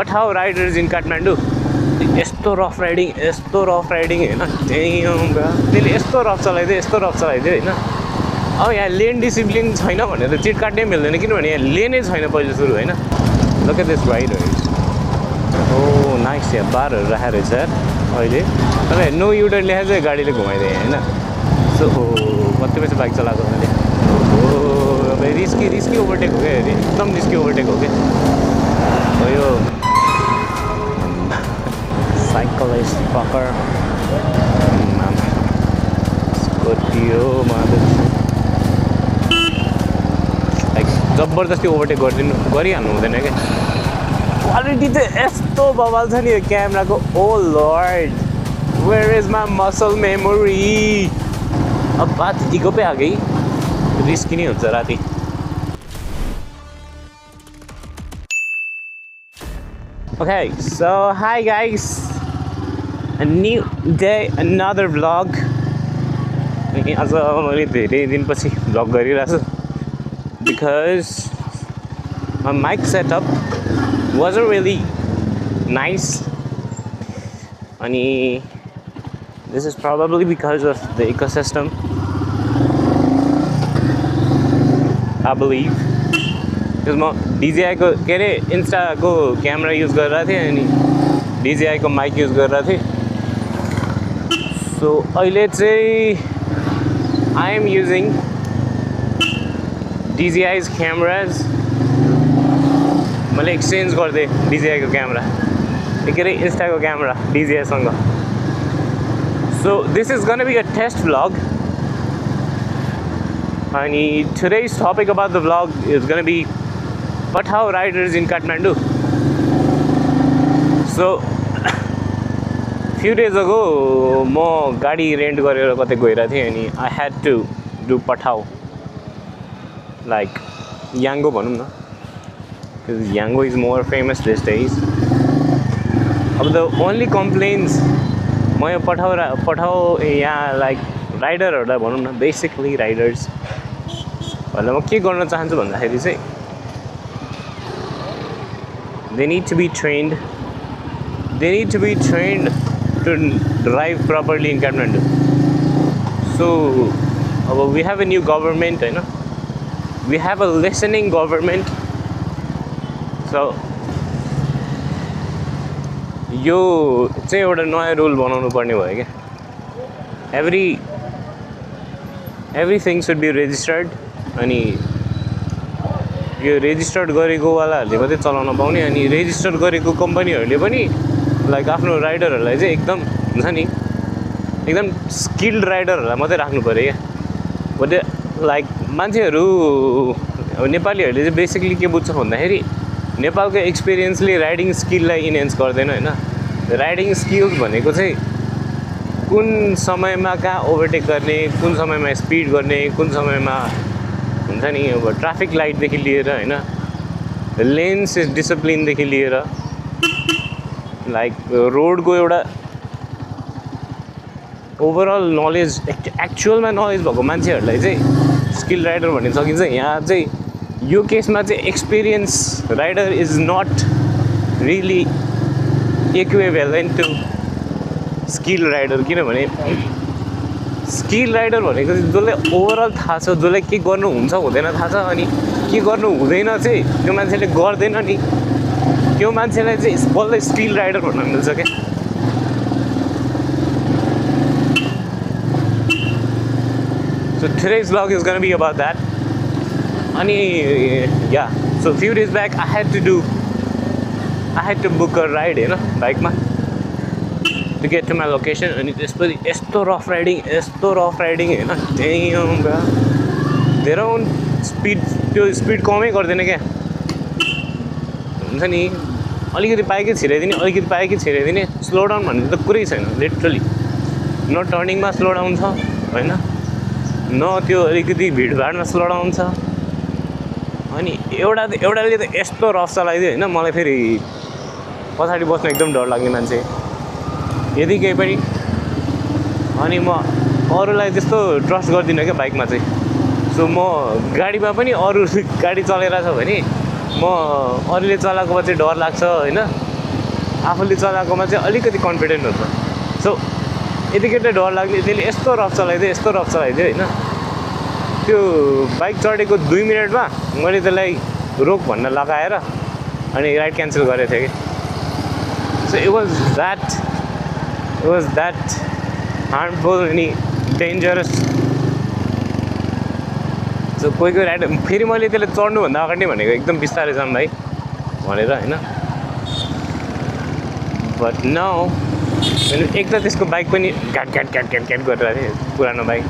Pathao riders in Kathmandu. यस्तो rough riding हैन त्यसले यस्तो रफ चलाइदियो हैन अब यहाँ लेन डिसिप्लिन छैन भनेर चिट काट्नै मिल्दैन किनभने यहाँ लेनै छैन पहिले सुरु हैन look at this riders oh nice यहाँ बारहरु राखेर रहेछ यार अहिले तर नो युटर्न लेखेर चाहिँ गाडीले घुमाइदिए हैन सो कति पैसा बाइक चलाएको मैले ओ अब रिस्की ओभरटेक हो क्या एकदम रिस्की ओभरटेक हो क्या हो यो cyclist fucker Scorpio like जबरजस्ती ओभरटेक गरिहाल्नु हुँदैन क्या क्वालिटी त यस्तो बवाल छ नि यो क्यामेराको oh lord where is my muscle memory अब बात यतिको पो आ गई रिस्की नै हुन्छ राति Okay, so hi guys, a new day, another vlog. आज मैले धेरै दिनपछि vlog गरिरहेको छु because my mic setup wasn't really nice. अनि this is probably because of the ecosystem, I believe. म DJI को के अरे इन्स्टा को क्यामेरा युज गरिरहेको थिएँ अनि DJI को माइक युज गरिरहेको थिएँ सो अहिले चाहिँ I am using DJI's cameras मैले एक्सचेन्ज गरिदिएँ DJI को क्यामेरा के अरे इन्स्टा को क्यामेरा DJI सँग so this is gonna be a test vlog अनि today's topic about the vlog is going to be Pathao riders in Kathmandu. So few days ago म गाडी rent गरेर कतै गइरहेको थिएँ अनि I had to do Pathao like Yango भनौँ न because Yango is more famous these days. अब the only complaints म यो Pathao यहाँ like राइडरहरूलाई भनौँ न basically riders भन्दा म के गर्न चाहन्छु भन्दाखेरि चाहिँ they need to be trained to drive properly in Kathmandu. So we have a new government, you know, we have a listening government. So यो चाहिँ एउटा नयाँ रुल बनाउनु पर्ने भयो क्या everything should be registered अनि यो रेजिस्टर्ड गरेको वालाहरूले मात्रै चलाउन पाउने अनि रेजिस्टर्ड गरेको कम्पनीहरूले पनि लाइक आफ्नो राइडरहरूलाई चाहिँ एकदम हुन्छ नि एकदम स्किल्ड राइडरहरूलाई मात्रै राख्नु पऱ्यो क्या लाइक मान्छेहरू अब नेपालीहरूले चाहिँ बेसिकली के बुझ्छ भन्दाखेरि नेपालको एक्सपिरियन्सले राइडिङ स्किललाई इन्हेन्स गर्दैन हैन राइडिङ स्किल्स भनेको चाहिँ कुन समयमा कहाँ ओभरटेक गर्ने कुन समयमा स्पिड गर्ने कुन समयमा हुन्छ नि अब ट्राफिक लाइटदेखि लिएर हैन लेन्स डिसिप्लिनदेखि लिएर लाइक रोडको एउटा ओभरअल नलेज एक्चुअलमा नलेज भएको मान्छेहरूलाई चाहिँ स्किल राइडर भन्न सकिन्छ यहाँ चाहिँ यो केसमा चाहिँ experience rider is not really equivalent to skill rider किनभने स्किल राइडर भनेको चाहिँ जसले ओभरअल थाहा छ जसले के गर्नु हुन्छ हुँदैन थाहा छ अनि के गर्नु हुँदैन चाहिँ त्यो मान्छेले गर्दैन नि त्यो मान्छेलाई चाहिँ बल्ल स्किल राइडर भन्न मिल्छ क्या So today's vlog is gonna be about that. Ani yeah. So few days back I had to book a ride, you know, bike ma to get to my location. And त्यसपछि यस्तो rough riding हैन damn bro. Their own speed कमै गर्दैन क्या हुन्छ नि अलिकति पाएकै छिराइदिने स्लो डाउन भन्ने त कुरै छैन लिटरली न टर्निङमा स्लो डाउन छ हैन न त्यो अलिकति भिडभाडमा स्लो डाउन छ अनि एउटाले त यस्तो रफ चलाइदियो हैन मलाई फेरि पछाडि बस्न एकदम डर लाग्ने मान्छे यदि केही पनि अनि म अरूलाई त्यस्तो ट्रस्ट गर्दिनँ क्या बाइकमा चाहिँ सो म गाडीमा पनि अरू गाडी चलाइरहेछ भने म अरूले चलाएको चाहिँ डर लाग्छ हैन आफूले चलाएकोमा चाहिँ अलिकति कन्फिडेन्ट हुन्छ। सो यतिकै डर लाग्ने, त्यसले यस्तो रफ चलाइदियो होइन। त्यो बाइक चढेको 2 मिनटमा मैले त्यसलाई रोक भन्न लगाएर अनि राइड क्यान्सल गरेको थिएँ कि। So it was that harmful अनि डेन्जरस। सो कोही राइड फेरि मैले त्यसले चढ्नुभन्दा अगाडि भनेको एकदम बिस्तारै जाऊँ भाइ भनेर होइन। बट नाउ मैले एक त त्यसको बाइक पनि घ्याट गरिरहेको थिएँ, पुरानो bike.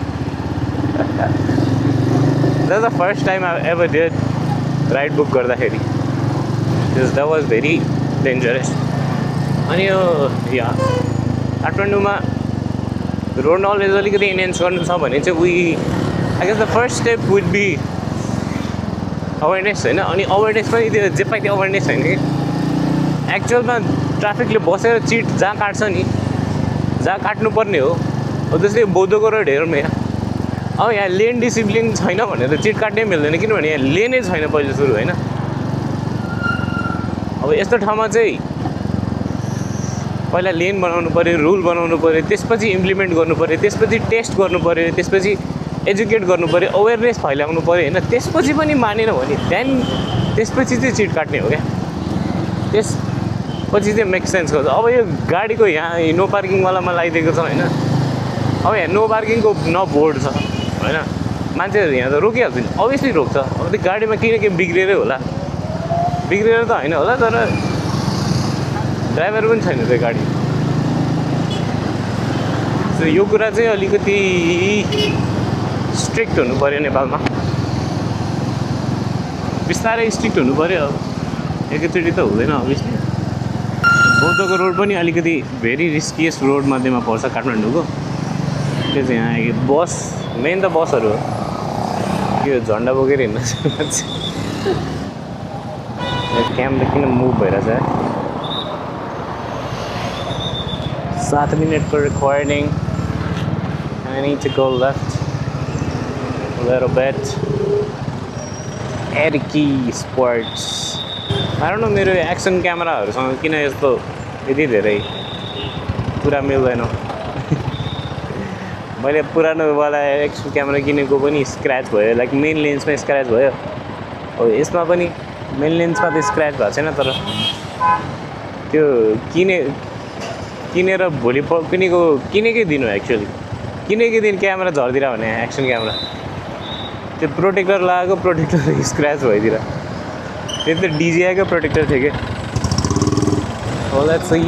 That's the first time I ever did ride book गर्दाखेरि। That was very dangerous. अनि यो काठमाडौँमा रोड नलेज अलिकति इन्हेन्स गर्नु छ भने चाहिँ I guess the first step would be awareness होइन। अनि अवेरनेस पनि त्यो जे पाइ त्यो अवेरनेस होइन कि एक्चुअलमा ट्राफिकले बसेर चिट जहाँ काट्छ नि, जहाँ काट्नुपर्ने हो। जस्तै बौद्धको रोड हेरौँ यहाँ, अब यहाँ लेन डिसिप्लिन छैन भनेर चिट काट्नै मिल्दैन, किनभने यहाँ लेनै छैन पहिला सुरु होइन। अब यस्तो ठाउँमा चाहिँ पहिला लेन बनाउनु पऱ्यो, रुल बनाउनु पऱ्यो, त्यसपछि इम्प्लिमेन्ट गर्नु पऱ्यो, त्यसपछि टेस्ट गर्नु पऱ्यो, त्यसपछि एजुकेट गर्नु पऱ्यो, अवेरनेस फैलाउनु पऱ्यो होइन। त्यसपछि पनि मानेन भने त्यसपछि चाहिँ चिट काट्ने हो क्या। त्यसपछि चाहिँ मेक सेन्स गर्छ। अब यो गाडीको यहाँ नो पार्किङवालामा लगाइदिएको छ होइन। अब यहाँ नो पार्किङको बोर्ड छ होइन, मान्छेहरू यहाँ त रोकिहाल्छ नि, अभियसली रोक्छ। अब त्यो गाडीमा के बिग्रेरै होला, बिग्रेर त होइन होला, तर ड्राइभर पनि छैन त्यो गाडी। सो यो कुरा चाहिँ अलिकति स्ट्रिक्ट हुनु पऱ्यो नेपालमा, बिस्तारै स्ट्रिक्ट हुनु पऱ्यो। एकैचोटि त हुँदैन अभियसली। बौद्धको रोड पनि अलिकति भेरी रिस्किएस्ट रोड मध्येमा पर्छ काठमाडौँको। त्यो चाहिँ यहाँ बस, मेन त बसहरू हो। यो झन्डा बोकेर हिँड्न मान्छे। क्यामेरा किन मुभ भइरहेछ? 7 मिनटको recording. I need to go left a little bit. Erky Sports. I don't know मेरो एक्सन क्यामेराहरूसँग किन यस्तो यति धेरै कुरा मिल्दैन। मैले पुरानोवाला एक्सन क्यामेरा किनेको पनि स्क्रैच भयो, लाइक मेन लेन्समा स्क्रैच भयो। अब यसमा पनि मेन लेन्समा त स्क्रैच भएको छैन, तर त्यो किनेर भोलि किनेकै दिन हो एक्चुअली। किनेकै दिन क्यामेरा झर्दिएर भने एक्सन क्यामेरा त्यो प्रोटेक्टर लगाएको, प्रोटेक्टर स्क्रैच भइदिएर। त्यो त डिजिआईको प्रोटेक्टर थियो कि। हो लेट्स सी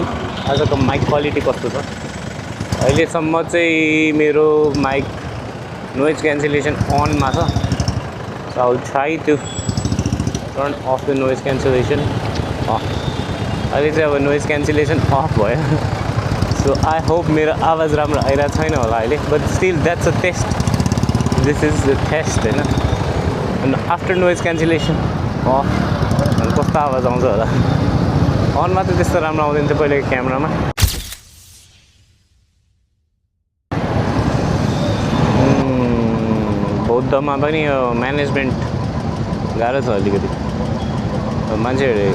आजको माइक क्वालिटी कस्तो छ। अहिलेसम्म चाहिँ मेरो माइक नोइज क्यान्सलेसन अनमा छ। So I will try to turn off the noise cancellation. अहिले चाहिँ अब नोइज क्यान्सलेसन अफ भयो। सो आई होप मेरो आवाज राम्रो आइरहेको छैन होला अहिले, but still that's a test. This is the test होइन। अनि आफ्टर नोइज क्यान्सलेसन अफ कस्तो आवाज आउँछ होला। अनमा त त्यस्तो राम्रो आउँदैन थियो पहिलेको क्यामेरामा। बौद्धमा पनि यो म्यानेजमेन्ट गाह्रो छ अलिकति। मान्छेहरू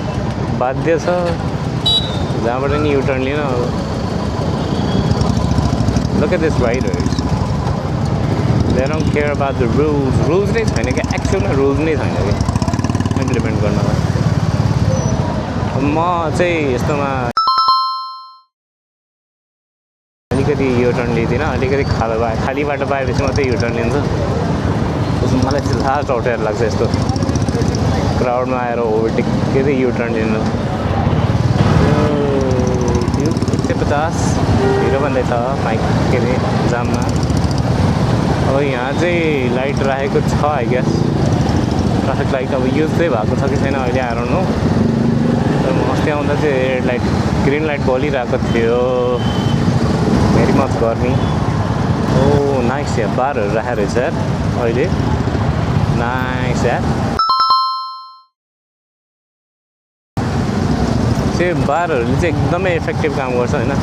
बाध्य छ जहाँबाट नि युटर्न लिन। Look at this riders. They don't care about the rules. Rules नै छैन क्या, एक्चुअलमा रुल्स नै छैन कि इम्प्लिमेन्ट गर्नलाई। म चाहिँ यस्तोमा अलिकति युटर्न लिँदिनँ, अलिकति खाली बाटो पाएपछि मात्रै युटर्न लिन्छु। त्यसमा मलाई चाहिँ लास्ट अप्ठ्यारो लाग्छ यस्तो क्राउडमा आएर ओभरटेक युटर्न लिनु। 150 हिरो भन्दैछ माइक के अरे जाममा। अब यहाँ चाहिँ लाइट राखेको छ आई गेस, ट्राफिक लाइट। अब युज चाहिँ भएको छ कि छैन अहिले आएर नो। तर म अस्ति आउँदा चाहिँ रेड लाइट ग्रिन लाइट बलिरहेको थियो। भेरी मच गर्मी। ओ नाइस यार, बारहरू राखेर रहेछ यार अहिले। नाइस यार। त्यो बारहरूले चाहिँ एकदमै इफेक्टिभ काम गर्छ होइन।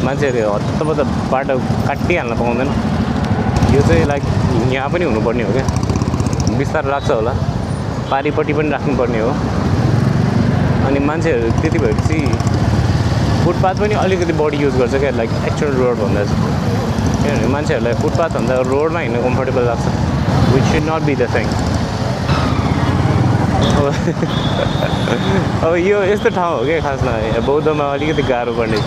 मान्छेहरू हत्तपत्त बाटो काटिहाल्न पाउँदैन। यो चाहिँ लाइक यहाँ पनि हुनुपर्ने हो क्या, बिस्तारो लाग्छ होला, पारिपट्टि पनि राख्नुपर्ने हो। अनि मान्छेहरू त्यति भएपछि फुटपाथ पनि अलिकति बढी युज गर्छ क्या लाइक एक्चुअल रोडभन्दा चाहिँ किनभने मान्छेहरूलाई फुटपाथभन्दा रोडमा हिँड्नु कम्फर्टेबल लाग्छ which should not be the thing अब यो यस्तो ठाउँ हो क्या खासमा बौद्धमा अलिकति गाह्रो पर्ने